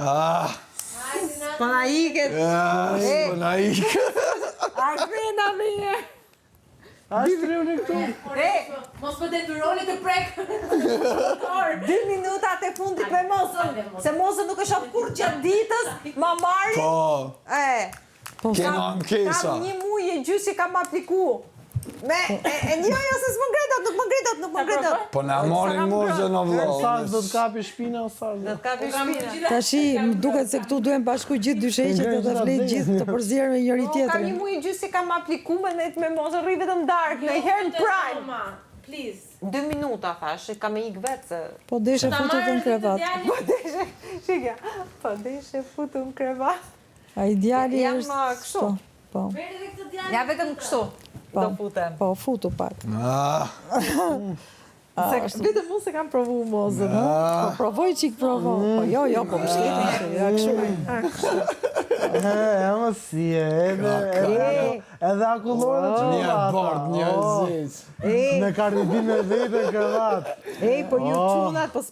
Ah, Po na iket. ah, po na iket. A kthena me një. A shtriuni këtu? E, Mos më detyroni të prek. 2 minutat e fundit me mozën, se mozën nuk e shoh kurrë gjatë ditës, ma marrin. Po, E, Po, kena ankesa. kam një muj e gjysë që kam apliku. Me, e, e një jo se s'më ngre dot, nuk më ngre dot, nuk më ngre dot. Po na marrin mozën o vlla. Sa do të kapi shpina o sa Do të kapi shpinën. Tashi, më duket se këtu duhen bashku gjithë dysheqet dhe të flejt gjithë të përzier me njëri Po, kam një tjetrin. muj e gjysë që kam apliku me net me mozën, rri vetëm darkë, në herë në prime. Please. 2 minuta, thash, kam e ikë vetë se... Po deshe futut në krevat. Po deshe, shikja, po deshe futu në krevat. Ai djali Jam, është... kështu. Po, Merri edhe këtë djalë. Ja vetëm kështu, po, do futem. Po, futu pak. Ah, Se, vetëm unë se kam provu mozën. Po, provoj çik provo. Po, jo, jo, po mbështetem kështu, ja kështu. E, e më si e, edhe, edhe, edhe akullore dhe një çokollata. bord, një Oh, zez. E, Me Cardi B me vete në krevat. ej, po ju Oh. çunat, po.